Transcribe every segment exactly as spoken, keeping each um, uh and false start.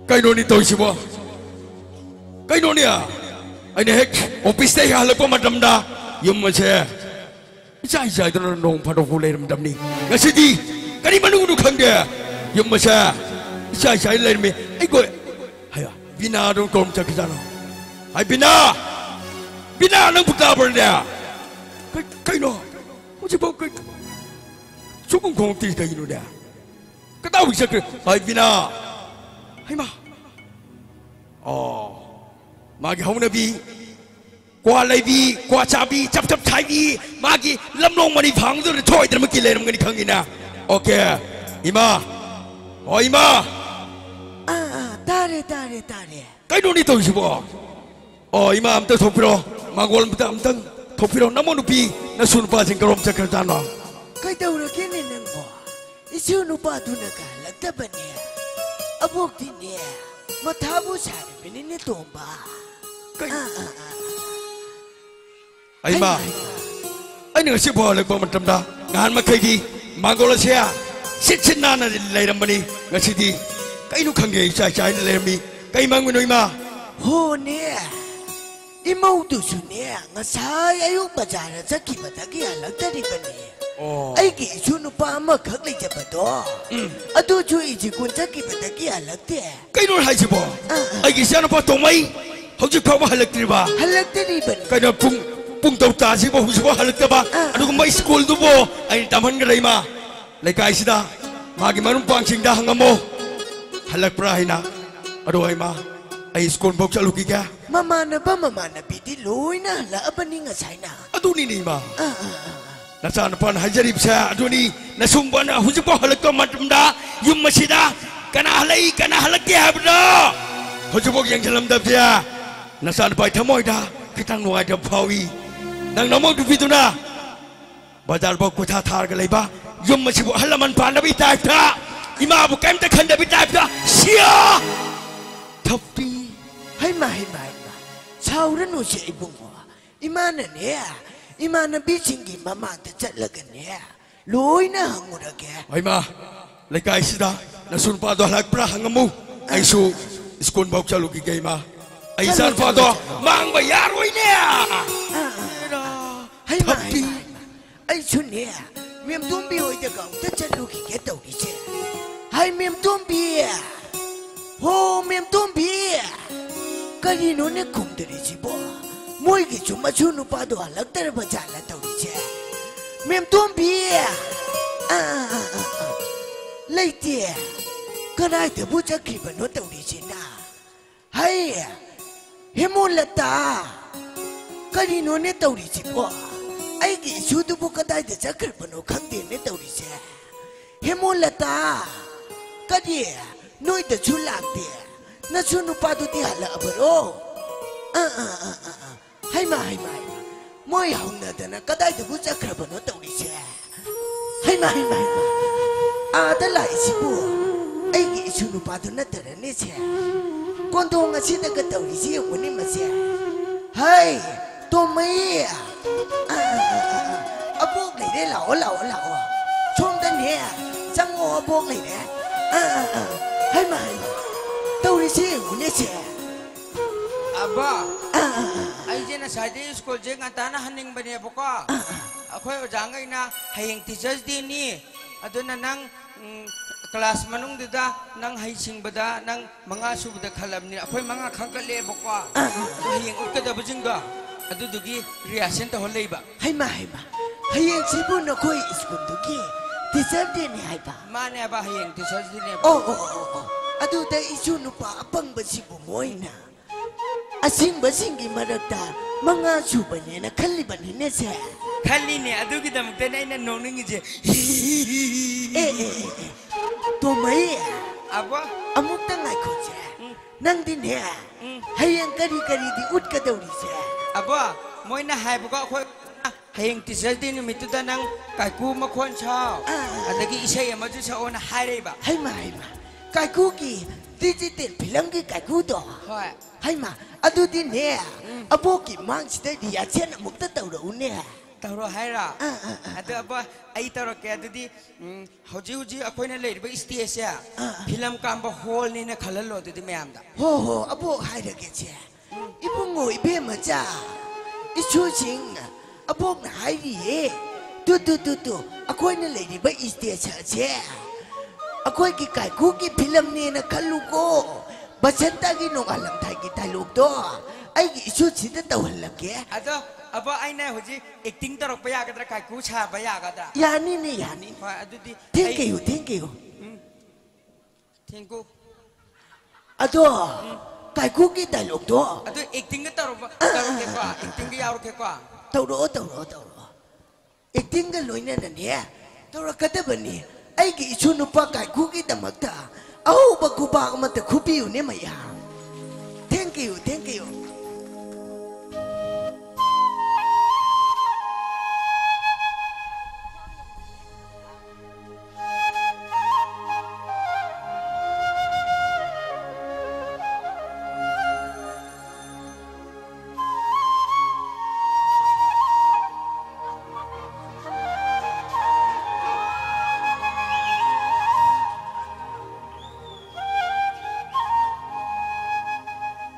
ꯀꯩꯅꯣꯅꯤ ꯇꯧꯔꯤꯁꯤꯕꯣ? ꯀꯩꯅꯣꯅꯤ? ꯑꯩꯅ ꯍꯦꯛ ꯑꯣꯐꯤꯁꯇ ꯍꯦꯛ ꯍꯜꯂꯛꯄ ꯃꯇꯝꯗ ꯌꯨꯝ ꯑꯁꯦ ꯏꯆꯥꯏ ꯆꯥꯏꯗꯅ ꯅꯣꯡ ꯐꯥꯗꯣꯛꯐꯥꯎ ꯂꯩꯔꯝꯗꯕꯅꯤ꯫ ꯉꯁꯤꯗꯤ ꯀꯔꯤ ꯃꯅꯨꯡꯅꯣ ꯈꯪꯗꯦ, ꯌꯨꯝ ꯑꯁꯦ ꯏꯆꯥꯏ ꯆꯥꯏ ꯂꯩꯔꯝꯃꯤ꯫ ꯑꯩꯈꯣꯏ, ꯍꯌꯥ, ꯕꯤꯅꯥꯗꯣ ꯀꯔꯝ ꯆꯠꯈꯤꯖꯥꯠꯅꯣ? ꯍꯥꯏ ꯕꯤꯅꯥ! ꯕꯤꯅꯥ, ꯅꯪꯕꯨ ꯇꯥꯕ꯭ꯔꯅꯦ? ꯀꯩ-, ꯀꯩꯅꯣ? ꯍꯧꯖꯤꯛꯐꯥꯎ ꯀꯩ-, ꯁꯨꯡꯈꯨꯝ ꯈꯨꯝꯃꯛꯇ꯭ꯔꯤ ꯀꯩꯒꯤꯅꯣꯅꯦ? ꯀꯗꯥꯏꯋꯥꯏ ꯆꯠꯈ꯭ꯔꯦ? ꯍꯥꯏ ꯕꯤꯅꯥ! ꯍꯩꯃꯥ! ꯑꯣ, ꯃꯥꯒꯤ ꯍꯧꯅꯕꯤ, ꯀ꯭ꯋꯥ ꯂꯩꯕꯤ, ꯀ꯭ꯋꯥ ꯆꯥꯕꯤ, ꯆꯞ ꯆꯞ ꯁꯥꯏꯕꯤ, ꯃꯥꯒꯤ ꯂꯝꯂꯣꯡ ꯃꯔꯤ ꯐꯥꯡꯗꯨꯅ ꯊꯣꯏꯗꯅꯃꯛꯀꯤ ꯂꯩꯔꯝꯒꯅꯤ ꯈꯪꯉꯤꯅ꯫ ꯑꯣꯀꯦ, ꯏꯃꯥ꯫ ꯑꯣ, ꯏꯃꯥ꯫ ꯑꯥ, ꯑꯥ, ꯇꯥꯔꯦ, ꯇꯥꯔꯦ, ꯇꯥꯔꯦ꯫ ꯀꯩꯅꯣꯅꯤ ꯇꯧꯔꯤꯁꯤꯕꯣ? ꯑꯣ, ꯏꯃꯥ, ꯑꯝꯇ ꯊꯣꯛꯄꯤꯔꯣ꯫ ꯃꯥꯡꯒꯣꯜ ꯑꯝꯇ, ꯑꯝꯇꯪ ꯊꯣꯛꯄꯤꯔꯣ꯫ ꯅꯃꯧ ꯅꯨꯄꯤ, ꯅꯁꯨ ꯅꯨꯄꯥꯁꯤꯡ ꯀꯔꯣꯝ ꯆꯠꯈ꯭ꯔꯖꯥꯠꯅꯣ? ꯀꯩꯗꯧꯔꯒꯦꯅꯦ ꯅꯪꯕꯣ? ꯏꯁꯨ ꯅꯨꯄꯥꯗꯨꯅꯒ ꯍꯜꯂꯛꯇꯕꯅꯦ꯫ ꯑꯕꯣꯛꯇꯤꯅꯦ, ꯃꯊꯥꯕꯨ ꯁꯥꯔꯤꯕꯅꯤꯅꯦ, ꯇꯣꯝꯕ꯫ ꯀꯩ-, ꯑꯥ, ꯑꯥ, ꯑꯥ, ꯑꯥ꯫ ꯑꯩꯃ, ꯍꯩꯃꯥ, ꯍꯩꯃꯥ꯫ ꯑꯩꯅ ꯉꯁꯤ ꯐꯥꯎ ꯍꯜꯂꯛꯄ ꯃꯇꯝꯗ ꯉꯍꯥꯟ ꯃꯈꯩꯗꯤ ꯃꯥꯡꯒꯣꯜ ꯑꯁꯦ ꯁꯤꯠ ꯁꯤꯠ ꯅꯥꯟꯅ ꯂꯩꯔꯝꯕꯅꯤ꯫ ꯉꯁꯤꯗꯤ ꯀꯩꯅꯣ ꯈꯪꯗꯦ, ꯏꯆꯥꯏ ꯆꯥꯏꯅ ꯂꯩꯔꯝꯃꯤ꯫ ꯀꯩ ꯃꯔꯝꯒꯤꯅꯣ, ꯏꯃꯥ? ꯍꯣꯅꯦ, ꯏꯃꯧꯗꯨꯁꯨꯅꯦ, ꯉꯁꯥꯏ ꯑꯌꯨꯛ ꯕꯖꯥꯔꯗ ꯆꯠꯈꯤꯕꯗꯒꯤ ꯍꯜꯂꯛꯇꯔꯤꯕꯅꯤ꯫ ꯑꯣ꯫ ꯑꯩꯒꯤ ꯏꯁꯨ ꯅꯨꯄꯥ ꯑꯃꯈꯛ ꯂꯩꯖꯕꯗꯣ, ꯎꯝ꯫ ꯑꯗꯨꯁꯨ ꯏꯖꯤꯀꯨꯟ ꯆꯠꯈꯤꯕꯗꯒꯤ ꯍꯜꯂꯛꯇꯦ꯫ ꯀꯩꯅꯣ ꯍꯥꯏꯁꯤꯕꯣ? ꯑꯥ, ꯑꯥ꯫ ꯑꯩꯒꯤ ꯏꯆꯥꯅꯨꯄꯥ ꯇꯣꯝꯃꯩ ꯍꯧꯖꯤꯛ ꯐꯥꯎꯕ ꯍꯜꯂꯛꯇ꯭ꯔꯤꯕ? ꯍꯜꯂꯛꯇꯔꯤꯕꯅꯤ꯫ ꯀꯩꯅꯣ, ꯄꯨꯡ, ꯄꯨꯡ ꯇꯔꯨꯛ ꯇꯥꯁꯤꯕꯣ ꯍꯧꯖꯤꯛꯐꯥꯎ ꯍꯜꯂꯛꯇꯕ? ꯑꯥ, ꯑꯥ꯫ ꯑꯗꯨꯒꯨꯝꯕ ꯁ꯭ꯀꯨꯜꯗꯨꯕꯨ ꯑꯩꯅ ꯇꯝꯍꯟꯈ꯭ꯔꯦ, ꯏꯃꯥ꯫ ꯂꯩꯀꯥꯏꯁꯤꯗ ꯃꯥꯒꯤ ꯃꯔꯨꯞ ꯃꯄꯥꯡꯁꯤꯡꯗ ꯍꯪꯉꯝꯃꯣ, ꯍꯜꯂꯛꯄ꯭ꯔꯥ ꯍꯥꯏꯅ꯫ ꯑꯗꯣ ꯏꯃꯥ, ꯑꯩ ꯁ꯭ꯀꯨꯜ ꯐꯥꯎ ꯆꯠꯂꯨꯈꯤꯒꯦ꯫ ꯃꯃꯥꯟꯅꯕ ꯃꯃꯥꯟꯅꯕꯤꯗꯤ ꯂꯣꯏꯅ ꯍꯜꯂꯛꯑꯕꯅꯤ ꯉꯁꯥꯏꯅ꯫ ꯑꯗꯨꯅꯤꯅꯦ, ꯏꯃꯥ꯫ ꯑꯥ, ꯑꯥ, ꯑꯥ, ꯑꯥ꯫ ꯅꯆꯥꯅꯨꯄꯥꯅ ꯍꯥꯏꯖꯔꯤꯕꯁꯦ ꯑꯗꯨꯅꯤ꯫ ꯅꯁꯨꯝꯕꯅ ꯍꯧꯖꯤꯛꯐꯥꯎ ꯍꯜꯂꯛꯄ ꯃꯇꯝꯗ ꯌꯨꯝ ꯑꯁꯤꯗ ꯀꯅꯥ ꯍꯜꯂꯛꯏ, ꯀꯅꯥ ꯍꯜꯂꯛꯇꯦ ꯍꯥꯏꯕꯗꯣ ꯍꯧꯖꯤꯛꯐꯥꯎ ꯌꯦꯡꯁꯤꯜꯂꯝꯗꯕꯁꯦ ꯅꯆꯥꯅꯨꯄꯥꯒꯤ ꯊꯃꯣꯏꯗ ꯈꯤꯇꯪ ꯅꯨꯡꯉꯥꯏꯇꯕ ꯐꯥꯎꯏ꯫ ꯅꯪ ꯅꯃꯧ ꯅꯨꯄꯤꯗꯨꯅ ꯕꯖꯥꯔꯐꯥꯎ ꯀꯣꯏꯊꯥ ꯊꯥꯔꯒ ꯂꯩꯕ, ꯌꯨꯝ ꯑꯁꯤꯕꯨ ꯑꯍꯜ ꯂꯃꯟ ꯄꯥꯟꯗꯕꯒꯤ ꯇꯥꯏꯞꯇ, ꯏꯃꯥꯕꯨ ꯀꯔꯤꯝꯇ ꯈꯟꯗꯕꯒꯤ ꯇꯥꯏꯞꯇ, ꯁꯤꯌꯥ! ꯊꯞꯄꯤ꯫ ꯍꯩꯃꯥ, ꯍꯩꯃꯥ, ꯍꯩꯃꯥ꯫ ꯁꯥꯎꯔꯅꯨꯁꯦ ꯏꯕꯨꯡꯉꯣ꯫ ꯏꯃꯥꯅꯅꯦ, ꯏꯃꯥꯟꯅꯕꯤꯁꯤꯡꯒꯤ ꯃꯃꯥꯡꯗ ꯆꯠꯂꯒꯅꯦ, ꯂꯣꯏꯅ ꯍꯪꯉꯨꯔꯒꯦ꯫ ꯍꯩꯃꯥ, ꯂꯩꯀꯥꯏꯁꯤꯗ ꯅꯁꯨ ꯅꯨꯄꯥꯗꯣ ꯍꯜꯂꯛꯄ꯭ꯔꯥ ꯍꯪꯉꯝꯃꯨ꯫ ꯑꯩꯁꯨ ꯁ꯭ꯀꯨꯜ ꯐꯥꯎ ꯆꯠꯂꯨꯈꯤꯒꯦ, ꯏꯃꯥ꯫ ꯑꯩ ꯆꯠꯂꯨ, ꯏꯆꯥꯅꯨꯄꯥꯗꯣ ꯆꯠꯂꯨ, ꯆꯠꯂꯨ꯫ ꯃꯥꯡꯕ ꯌꯥꯔꯣꯏꯅꯦ꯫ ꯑꯥ, ꯑꯥ, ꯑꯥ, ꯑꯥ꯫ ꯍꯩꯃꯥ, ꯊꯞꯄꯤ꯫ ꯍꯩꯃꯥ, ꯍꯩꯃꯥ꯫ ꯑꯩꯁꯨꯅꯦ, ꯃꯦꯝꯇꯣꯝꯕꯤ ꯍꯣꯏꯗꯒ ꯑꯝꯇ ꯆꯠꯂꯨꯈꯤꯒꯦ ꯇꯧꯔꯤꯁꯦ꯫ ꯍꯥꯏ, ꯃꯦꯝꯇꯣꯝꯕꯤ! ꯍꯣ, ꯃꯦꯝꯇꯣꯝꯕꯤ! ꯀꯔꯤꯅꯣꯅꯦ ꯈꯨꯝꯗꯔꯤꯁꯤꯕꯣ? ꯃꯣꯏꯒꯤꯁꯨ ꯃꯁꯨ ꯅꯨꯄꯥꯗꯣ ꯍꯜꯂꯛꯇ꯭ꯔꯕ ꯖꯥꯠꯂ ꯇꯧꯔꯤꯁꯦ? ꯃꯦꯝꯇꯣꯝꯕꯤ! ꯑꯥ, ꯑꯥ, ꯑꯥ, ꯑꯥ, ꯑꯥ꯫ ꯂꯩꯇꯦ꯫ ꯀꯗꯥꯏꯗꯕꯨ ꯆꯠꯈ꯭ꯔꯤꯕꯅꯣ ꯇꯧꯔꯤꯁꯤꯅ? ꯍꯩ, ꯍꯦꯃꯣꯂꯇꯥ! ꯀꯔꯤꯅꯣꯅꯦ ꯇꯧꯔꯤꯁꯤꯕꯣ? ꯑꯩꯒꯤ ꯏꯁꯨꯗꯨꯕꯨ ꯀꯗꯥꯏꯗ ꯆꯠꯈ꯭ꯔꯕꯅꯣ ꯈꯪꯗꯦꯅꯦ ꯇꯧꯔꯤꯁꯦ꯫ ꯍꯦꯃꯣꯂꯇꯥ! ꯀꯔꯤ? ꯅꯣꯏꯗꯁꯨ ꯂꯥꯛꯇꯦ? ꯅꯁꯨ ꯅꯨꯄꯥꯗꯨꯗꯤ ꯍꯜꯂꯛꯑꯕꯔꯣ? ꯑꯥ, ꯑꯥ, ꯑꯥ, ꯑꯥ, ꯑꯥ꯫ ꯍꯩꯃꯥ, ꯍꯩꯃꯥ, ꯍꯩꯃꯥ꯫ ꯃꯣꯏ ꯍꯧꯅꯗꯅ ꯀꯗꯥꯏꯗꯕꯨ ꯆꯠꯈ꯭ꯔꯕꯅꯣ ꯇꯧꯔꯤꯁꯦ? ꯍꯩꯃꯥ, ꯍꯩꯃꯥ, ꯍꯩꯃꯥ꯫ ꯑꯥꯗ ꯂꯥꯛꯏꯁꯤꯕꯨ ꯑꯩꯒꯤ ꯏꯁꯨ ꯅꯨꯄꯥꯗꯨ ꯅꯠꯇꯔꯅꯦ ꯁꯦ? ꯀꯣꯟꯗꯣꯡ ꯑꯁꯤꯗꯒ ꯇꯧꯔꯤꯁꯤ ꯌꯦꯡꯉꯨꯅꯦ ꯃꯁꯦ꯫ ꯍꯩ, ꯇꯣꯝꯃꯩ! ꯑꯥ, ꯑꯥ, ꯑꯥ, ꯑꯥ, ꯑꯥ꯫ ꯑꯕꯣꯛ ꯂꯩꯔꯦ, ꯂꯥꯛꯑꯣ, ꯂꯥꯛꯑꯣ, ꯂꯥꯛꯑꯣ꯫ ꯁꯣꯝꯗꯅꯦ, ꯆꯪꯉꯣ, ꯑꯕꯣꯛ ꯂꯩꯔꯦ꯫ ꯑꯥ, ꯑꯥ, ꯑꯥ꯫ ꯍꯩꯃꯥ, ꯍꯩꯃꯥ꯫ ꯇꯧꯔꯤꯁꯤ ꯌꯦꯡꯉꯨꯅꯦ ꯁꯦ꯫ ꯑꯕꯣ, ꯑꯥ, ꯑꯥ, ꯑꯥ꯫ ꯑꯩꯁꯦ ꯉꯁꯥꯏꯗꯩ ꯁ꯭ꯀꯨꯜꯁꯦ ꯉꯟꯇꯥꯅ ꯍꯟꯅꯤꯡꯕꯅꯦꯕꯀꯣ꯫ ꯑꯥ, ꯑꯥ꯫ ꯑꯩꯈꯣꯏ ꯑꯣꯖꯥꯉꯩꯅ ꯍꯌꯦꯡ Teachers' Dayꯅꯤ, ꯑꯗꯨꯅ ꯅꯪ, ꯎꯝ, class ꯃꯅꯨꯡꯗꯨꯗ ꯅꯪ ꯍꯩꯁꯤꯡꯕꯗ ꯅꯪ ꯃꯉꯥ ꯁꯨꯕꯗ ꯈꯜꯂꯕꯅꯤ, ꯑꯩꯈꯣꯏ ꯃꯉꯥ ꯈꯟꯒꯠꯂꯦꯕꯀꯣ꯫ ꯑꯥ, ꯑꯥ, ꯑꯥ꯫ ꯑꯗꯣ ꯍꯌꯦꯡ ꯎꯠꯀꯗꯕꯁꯤꯡꯗꯣ ꯑꯗꯨꯗꯨꯒꯤ rehearsal ꯇꯧꯍꯜꯂꯛꯏꯕ꯫ ꯍꯩꯃꯥ, ꯍꯩꯃꯥ, ꯍꯌꯦꯡꯁꯤꯕꯨ ꯅꯈꯣꯏ ꯁ꯭ꯀꯨꯜꯗꯨꯒꯤ Teachers' Dayꯅꯤ ꯍꯥꯏꯕ? ꯃꯥꯅꯦꯕ, ꯍꯌꯦꯡ Teachers' Dayꯅꯦꯕ꯫ ꯑꯣ, ꯑꯣ, ꯑꯣ, ꯑꯣ, ꯑꯣ꯫ ꯑꯗꯨꯗ ꯏꯁꯨ ꯅꯨꯄꯥ ꯑꯄꯪꯕꯁꯤꯕꯨ ꯃꯣꯏꯅ ꯑꯁꯤꯡꯕꯁꯤꯡꯒꯤ ꯃꯔꯛꯇ ꯃꯉꯥ ꯁꯨꯕꯅꯦꯅ ꯈꯜꯂꯤꯕꯅꯤꯅꯦ ꯁꯦ꯫ ꯈꯜꯂꯤꯅꯦ, ꯑꯗꯨꯒꯤꯗꯃꯛꯇꯅꯦ ꯑꯩꯅ ꯅꯣꯛꯅꯤꯡꯉꯤꯁꯦ꯫ ꯑꯦ, ꯑꯦ, ꯑꯦ, ꯑꯦ꯫ ꯇꯣꯝꯃꯩ꯫ ꯑꯕꯣ꯫ ꯑꯃꯨꯛꯇ ꯉꯥꯏꯈꯣꯁꯦ꯫ ꯎꯝ꯫ ꯅꯪꯗꯤꯅꯦ, ꯎꯝ꯫ ꯍꯌꯦꯡ ꯀꯔꯤ ꯀꯔꯤꯗꯤ ꯎꯠꯀꯗꯧꯔꯤꯁꯦ? ꯑꯕꯣ, ꯃꯣꯏꯅ ꯍꯥꯏꯕꯀꯣ, ꯑꯩꯈꯣꯏ ꯍꯌꯦꯡ Teachers' Day ꯅꯨꯃꯤꯠꯇꯨꯗ ꯅꯪ ꯀꯥꯏꯀꯨ ꯃꯈꯣꯟ ꯁꯥꯎ, ꯑꯥ, ꯑꯥ, ꯑꯥ꯫ ꯑꯗꯒꯤ ꯏꯁꯩ ꯑꯃꯁꯨ ꯁꯛꯑꯣꯅ ꯍꯥꯏꯔꯛꯏꯕ꯫ ꯍꯩꯃꯥ, ꯍꯩꯃꯥ, ꯀꯥꯏꯀꯨꯒꯤ digital filmꯒꯤ ꯀꯥꯏꯀꯨꯗꯣ? ꯍꯣꯏ꯫ ꯍꯩꯃꯥ, ꯑꯗꯨꯗꯤꯅꯦ, ꯎꯝ꯫ ꯑꯕꯣꯛꯀꯤ ꯃꯥꯡꯁꯤꯗ rehearsal ꯑꯃꯨꯛꯇ ꯇꯧꯔꯛꯎꯅꯦ꯫ ꯇꯧꯔꯣ ꯍꯥꯏꯔꯣ? ꯑꯥ, ꯑꯥ, ꯑꯥ, ꯑꯗꯣ ꯑꯥ꯫ ꯑꯕꯣ, ꯑꯩ ꯇꯧꯔꯛꯀꯦ꯫ ꯑꯗꯨꯗꯤ, ꯎꯝ, ꯍꯧꯖꯤꯛ ꯍꯧꯖꯤꯛ ꯑꯩꯈꯣꯏꯅ ꯂꯩꯔꯤꯕ stageꯁꯦ ꯑꯥ, ꯑꯥ꯫ ꯐꯤꯂꯝ ꯀꯥꯝꯕ hallꯅꯦꯅ ꯈꯜꯍꯜꯂꯣ ꯑꯗꯨꯗꯤ ꯃꯌꯥꯝꯗ꯫ ꯍꯣ, ꯍꯣ, ꯑꯕꯣꯛ ꯍꯥꯏꯔꯒꯦꯁꯦ꯫ ꯎꯝ꯫ ꯏꯕꯨꯡꯉꯣ, ꯏꯕꯦꯝꯃꯆꯥ, ꯏꯁꯨꯁꯤꯡ, ꯑꯕꯣꯛꯅ ꯍꯥꯏꯔꯤꯌꯦ꯫ ꯇꯨ, ꯇꯨ, ꯇꯨ, ꯇꯨ, ꯑꯩꯈꯣꯏꯅ ꯂꯩꯔꯤꯕ stageꯁꯦ ꯑꯩꯈꯣꯏꯒꯤ ꯀꯥꯏꯀꯨꯒꯤ ꯐꯤꯂꯝꯅꯦꯅ ꯈꯜꯂꯨꯀꯣ꯫ ꯕꯁꯟꯇꯒꯤ ꯅꯣꯡꯉꯥꯜꯂꯝꯗꯥꯏꯒꯤ dialogueꯗꯣ ꯑꯩꯒꯤ ꯏꯁꯨꯁꯤꯗ ꯇꯧꯍꯜꯂꯛꯀꯦ꯫ ꯑꯗꯣ, ꯑꯕꯣ, ꯑꯩꯅ ꯍꯧꯖꯤꯛ acting ꯇꯧꯔꯛꯄ ꯌꯥꯒꯗ꯭ꯔꯥ? ꯀꯥꯏꯀꯨ ꯁꯥꯕ ꯌꯥꯒꯗ꯭ꯔꯥ? ꯌꯥꯅꯤꯅꯦ, ꯌꯥꯅꯤꯅꯦ꯫ ꯍꯣꯏ, ꯑꯗꯨꯗꯤ ꯊꯦꯡꯀꯦꯌꯨ, ꯑꯩ ꯊꯦꯡꯀꯦꯌꯨ꯫ ꯎꯝ, ꯊꯦꯡꯀꯨ꯫ ꯑꯗꯣ, ꯎꯝ꯫ ꯀꯥꯏꯀꯨꯒꯤ dialogueꯗꯣ ꯑꯗꯨ actingꯒ ꯇꯧꯔꯕ-, ꯑꯥ, ꯑꯥ, ꯇꯧꯔꯛꯀꯦꯀꯣ? ꯑꯥ, ꯑꯥ, ꯑꯥ꯫ Actingꯒ ꯌꯥꯎꯔꯛꯀꯦꯀꯣ? ꯇꯧꯔꯛꯑꯣ, ꯇꯧꯔꯛꯑꯣ, ꯇꯧꯔꯛꯑꯣ꯫ Actingꯒ ꯂꯣꯏꯅꯅꯅꯦ, ꯇꯧꯔꯛꯀꯗꯕꯅꯤ꯫ ꯑꯩꯒꯤ ꯏꯁꯨ ꯅꯨꯄꯥ ꯀꯥꯏꯀꯨꯒꯤꯗꯃꯛꯇ ꯑꯍꯧꯕ ꯈꯨꯕꯥꯛ ꯑꯃꯇ ꯈꯨꯕꯤꯌꯨꯅꯦ ꯃꯌꯥꯝ꯫ Thank you, thank you꯫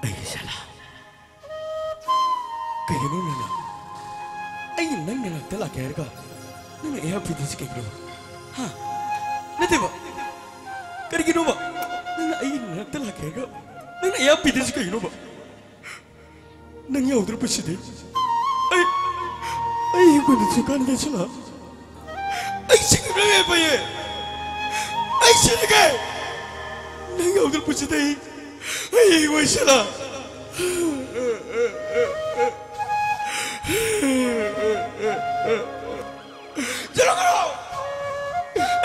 ꯑꯩꯒꯤ ꯁꯂꯥ꯫ ꯀꯩꯒꯤꯅꯣ ꯅꯪꯅ? ꯑꯩꯅ ꯅꯪ ꯅꯅꯥꯛꯇ ꯂꯥꯛꯀꯦ ꯍꯥꯏꯔꯒ ꯅꯪꯅ ꯑꯩꯍꯥꯛ ꯄꯤꯗ꯭ꯔꯤꯁꯤ ꯀꯩꯒꯤꯅꯣ? ꯍꯥ? ꯅꯠꯇꯦꯕ꯫ ꯀꯔꯤꯒꯤꯅꯣꯕ? ꯅꯪꯅ ꯑꯩꯒꯤ ꯅꯅꯥꯛꯇ ꯂꯥꯛꯀꯦ ꯍꯥꯏꯔꯒ ꯅꯪꯅ ꯑꯩꯍꯥꯛ ꯄꯤꯗ꯭ꯔꯤꯁꯤ ꯀꯩꯒꯤꯅꯣꯕ? ꯅꯪ ꯌꯥꯎꯗ꯭ꯔ ꯄꯨꯟꯁꯤꯗꯤ ꯑꯩ, ꯑꯩ ꯍꯤꯡꯒꯣꯟꯗ ꯁꯨꯀꯥꯟ ꯀꯩꯁꯤꯜꯂ ꯑꯩ ꯁꯤꯡꯗ꯭ꯔ ꯌꯥꯏ ꯐꯩꯌꯦ꯫ ꯑꯩ ꯁꯤꯔꯒꯦ꯫ ꯅꯪ ꯌꯥꯎꯗ꯭ꯔ ꯄꯨꯟꯁꯤꯗꯤ ꯑꯩ, ꯑꯩ ꯍꯤꯡꯒꯣꯟ ꯁꯤꯜꯂ꯫ ꯆꯠꯂꯣ ꯀꯩꯅꯣ!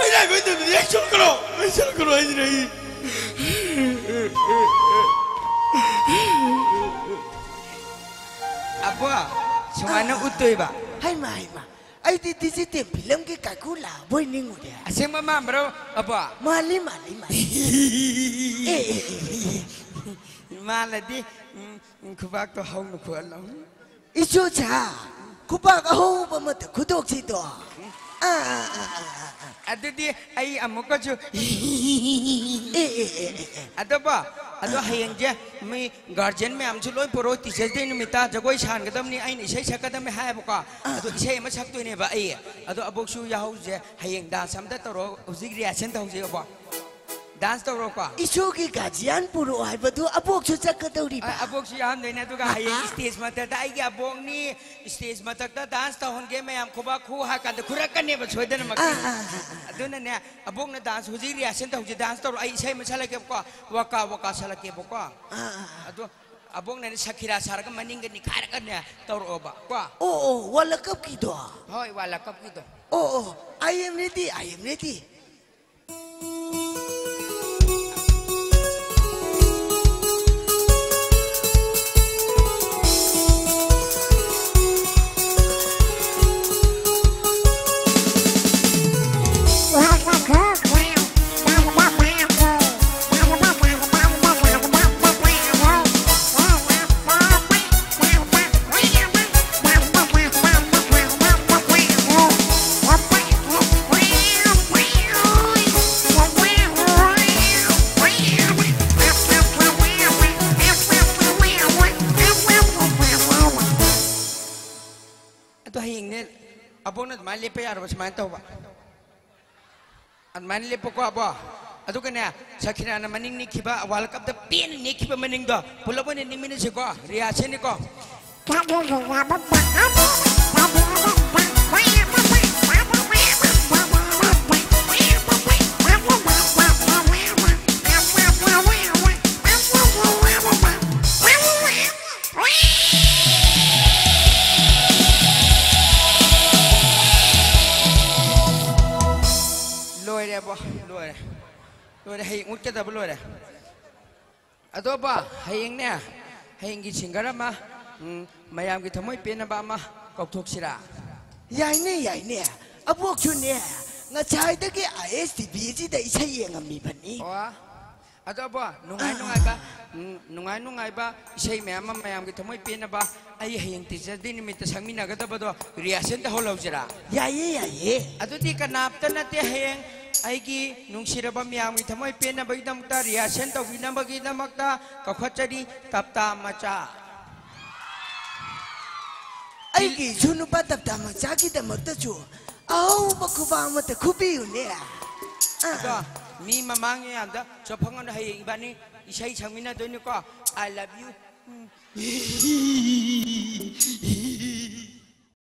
ꯑꯩꯅ ꯍꯥꯏꯕ ꯏꯟꯗꯕꯗꯤ ꯑꯩ ꯆꯠꯂꯣ ꯀꯩꯅꯣ! ꯑꯩ ꯆꯠꯂꯣ ꯀꯩꯅꯣ ꯍꯥꯏꯁꯤꯅꯦ ꯑꯩ! ꯑꯕꯣ, ꯁꯨꯃꯥꯏꯅ ꯑꯥ꯫ ꯎꯠꯇꯣꯏꯕ꯫ ꯍꯩꯃꯥ, ꯍꯩꯃꯥ, ꯑꯩꯗꯤ digital filmꯒꯤ ꯀꯥꯏꯀꯨ ꯂꯥꯛꯑꯕꯣꯏ ꯅꯤꯡꯉꯨꯔꯦ꯫ ꯑꯁꯦꯡꯕ ꯃꯥꯟꯕ꯭ꯔꯣ, ꯑꯕꯣ? ꯃꯥꯜꯂꯤ, ꯃꯥꯜꯂꯤ, ꯃꯥꯜꯂꯤ꯫ ꯑꯦ, ꯑꯦ, ꯑꯦ, ꯑꯦ꯫ ꯃꯥꯜꯂꯗꯤ, ꯎꯝ, ꯈꯨꯕꯥꯛꯇꯣ ꯍꯧꯅ ꯈꯨꯍꯜꯂꯣ꯫ ꯏꯆꯣꯆꯥ, ꯈꯨꯕꯥꯛ ꯑꯍꯧꯕ ꯑꯃꯗ ꯈꯨꯗꯣꯛꯁꯤꯗꯣ꯫ ꯑꯥ, ꯑꯥ, ꯑꯥ, ꯑꯥ, ꯑꯥ, ꯑꯥ꯫ ꯑꯗꯨꯗꯤ ꯑꯩ ꯑꯃꯨꯛꯀꯁꯨ ꯑꯦ, ꯑꯦ, ꯑꯦ, ꯑꯦ, ꯑꯦ꯫ ꯑꯗꯨꯕꯣ, ꯑꯗꯣ ꯑꯥ, ꯑꯥ, ꯍꯌꯦꯡꯁꯦ ꯃꯤ ꯒꯥꯔꯖꯤꯌꯟ ꯃꯌꯥꯝꯁꯨ ꯂꯣꯏ ꯄꯨꯔꯛꯑꯣ, Teachers' Day ꯅꯨꯃꯤꯠꯇ ꯖꯒꯣꯏ ꯁꯥꯟꯒꯗꯕꯅꯤ, ꯑꯩꯅ ꯏꯁꯩ ꯁꯛꯀꯗꯕꯅꯤ ꯍꯥꯏꯌꯦꯕꯀꯣ꯫ ꯑꯥ, ꯑꯗꯣ ꯑꯥ꯫ ꯏꯁꯩ ꯑꯃ ꯁꯛꯇꯣꯏꯅꯦꯕ ꯑꯩ꯫ ꯑꯗꯣ ꯑꯕꯣꯛꯁꯨ ꯌꯥꯍꯧꯁꯦ, ꯍꯌꯦꯡ dance ꯑꯝꯇ ꯇꯧꯔꯣ, ꯍꯧꯖꯤꯛ rehearsal ꯇꯧꯍꯧꯁꯦ ꯑꯕꯣꯛ꯫ Dance ꯇꯧꯔꯣꯀꯣ꯫ ꯏꯁꯣꯔꯒꯤ ꯒꯥꯔꯖꯤꯌꯥꯟ ꯄꯨꯔꯛꯑꯣ ꯍꯥꯏꯕꯗꯨ ꯑꯕꯣꯛꯁꯨ ꯆꯠꯀꯗꯧꯔꯤꯕ? ꯑ, ꯑꯕꯣꯛꯁꯨ ꯌꯥꯎꯍꯟꯗꯣꯏꯅꯦ, ꯑꯗꯨꯒ ꯍꯌꯦꯡ ꯑꯍꯥ꯫ Stage ꯃꯊꯛꯇ ꯑꯩꯒꯤ ꯑꯕꯣꯛꯅꯤ, stage ꯃꯊꯛꯇ dance ꯇꯧꯍꯟꯒꯦ ꯃꯌꯥꯝ, ꯈꯨꯕꯥꯛ ꯈꯨ ꯍꯥꯏ ꯀꯥꯟꯗ ꯈꯨꯔꯛꯀꯅꯦꯕ ꯁꯣꯏꯗꯅꯃꯛꯀꯤ꯫ ꯑꯥ, ꯑꯥ, ꯑꯥ, ꯑꯥ꯫ ꯑꯗꯨꯅꯅꯦ, ꯑꯕꯣꯛꯅ dance, ꯍꯧꯖꯤꯛ rehearsal ꯇꯧꯁꯤ, dance ꯇꯧꯔꯣ, ꯑꯩ ꯏꯁꯩ ꯑꯃ ꯁꯛꯂꯛꯀꯦꯕꯀꯣ, ꯋꯥꯀꯥ ꯋꯥꯀꯥ ꯁꯛꯂꯛꯀꯦꯕꯀꯣ꯫ ꯑꯥ, ꯑꯥ, ꯑꯥ꯫ ꯑꯗꯣ ꯑꯕꯣꯛꯅꯅꯦ ꯁꯈꯤꯔꯥ ꯁꯥꯔꯒ ꯃꯅꯤꯡꯗ ꯅꯤꯈꯥꯏꯔꯒꯅꯦ ꯇꯧꯔꯛꯑꯣꯕ ꯀꯣ꯫ ꯑꯣ, ꯑꯣ, World Cup ꯀꯤꯗꯣ? ꯍꯣꯏ, World Cup ꯀꯤꯗꯣ꯫ ꯑꯣ, ꯑꯣ, I am ready, I am ready꯫ ꯑꯗꯣ ꯍꯌꯦꯡꯅꯦ, ꯑꯕꯣꯛꯅ ꯑꯗꯨꯃꯥꯏꯅ ꯂꯦꯞꯄ ꯌꯥꯔꯕ? ꯁꯨꯃꯥꯏꯅ ꯇꯧꯕ, ꯑꯗꯨꯃꯥꯏꯅ ꯂꯦꯞꯄꯀꯣ ꯑꯕꯣ꯫ ꯑꯗꯨꯒꯅꯦ, ꯁꯈꯤꯔꯥꯅ ꯃꯅꯤꯡ ꯅꯤꯛꯈꯤꯕ, World Cup ꯇ ꯄꯦꯟꯅ ꯅꯤꯛꯈꯤꯕ ꯃꯅꯤꯡꯗꯣ ꯄꯨꯂꯞ ꯑꯣꯏꯅ ꯅꯤꯛꯃꯤꯟꯅꯁꯤꯀꯣ, rehearsal ꯅꯤꯀꯣ꯫ ꯂꯣꯏꯔꯦꯕꯣ, ꯂꯣꯏꯔꯦ꯫ ꯂꯣꯏꯔꯦ, ꯍꯌꯦꯡ ꯎꯠꯀꯗꯕ ꯂꯣꯏꯔꯦ꯫ ꯑꯗꯣꯕ, ꯍꯌꯦꯡꯅꯦ, ꯍꯌꯦꯡꯒꯤ singer ꯑꯃ, ꯎꯝ, ꯃꯌꯥꯝꯒꯤ ꯊꯃꯣꯏ ꯄꯦꯟꯅꯕ ꯑꯃ ꯀꯧꯊꯣꯛꯁꯤꯔꯥ? ꯌꯥꯏꯅꯦ, ꯌꯥꯏꯅꯦ꯫ ꯑꯕꯣꯛꯁꯨꯅꯦ, ꯉꯁꯥꯏꯗꯒꯤ ꯑꯥꯏ ꯑꯦꯁ ꯇꯤ ꯚꯤ ꯁꯤꯗ ꯏꯁꯩ ꯌꯦꯡꯉꯝꯃꯤꯕꯅꯤ꯫ ꯑꯣ꯫ ꯑꯗꯣ ꯑꯕꯣ, ꯅꯨꯡꯉꯥꯏ ꯅꯨꯡꯉꯥꯏꯕ, ꯎꯝ, ꯅꯨꯡꯉꯥꯏ ꯅꯨꯡꯉꯥꯏꯕ ꯏꯁꯩ ꯃꯌꯥꯝ ꯑꯃ ꯃꯌꯥꯝꯒꯤ ꯊꯃꯣꯏ ꯄꯦꯟꯅꯕ, ꯑꯩ ꯍꯌꯦꯡ ꯇꯤꯆꯔꯁ ꯗꯦ ꯅꯨꯃꯤꯠꯇ ꯁꯛꯃꯤꯟꯅꯒꯗꯕꯗꯣ ꯔꯤꯍꯥꯔꯁꯦꯜ ꯇꯧꯍꯜꯍꯧꯁꯤꯔꯥ? ꯌꯥꯏꯌꯦ, ꯌꯥꯏꯌꯦ꯫ ꯑꯗꯨꯗꯤ ꯀꯅꯥꯝꯇ ꯅꯠꯇꯦ, ꯍꯌꯦꯡ ꯑꯩꯒꯤ ꯅꯨꯡꯁꯤꯔꯕ ꯃꯌꯥꯝꯒꯤ ꯊꯃꯣꯏ ꯄꯦꯟꯅꯕꯒꯤꯗꯃꯛꯇ, ꯔꯤꯍꯥꯔꯁꯦꯜ ꯇꯧꯕꯤꯅꯕꯒꯤꯗꯃꯛꯇ ꯀꯧꯈꯠꯆꯔꯤ, ꯇꯞꯇꯥ ꯃꯆꯥ꯫ ꯑꯩꯒꯤꯁꯨ ꯅꯨꯄꯥ ꯇꯞꯇꯥ ꯃꯆꯥꯒꯤꯗꯃꯛꯇꯁꯨ ꯑꯍꯧꯕ ꯈꯨꯕꯥꯛ ꯑꯃꯇ ꯈꯨꯕꯤꯌꯨꯅꯦ꯫ ꯑꯥ꯫ ꯑꯗꯣ ꯃꯤ ꯃꯃꯥꯡ ꯃꯌꯥꯝꯗ ꯆꯣꯞꯐꯪꯉꯅꯨ, ꯍꯌꯦꯡ ꯏꯕꯥꯅꯤ ꯏꯁꯩ ꯁꯛꯃꯤꯟꯅꯗꯣꯏꯅꯤꯀꯣ꯫ I love you꯫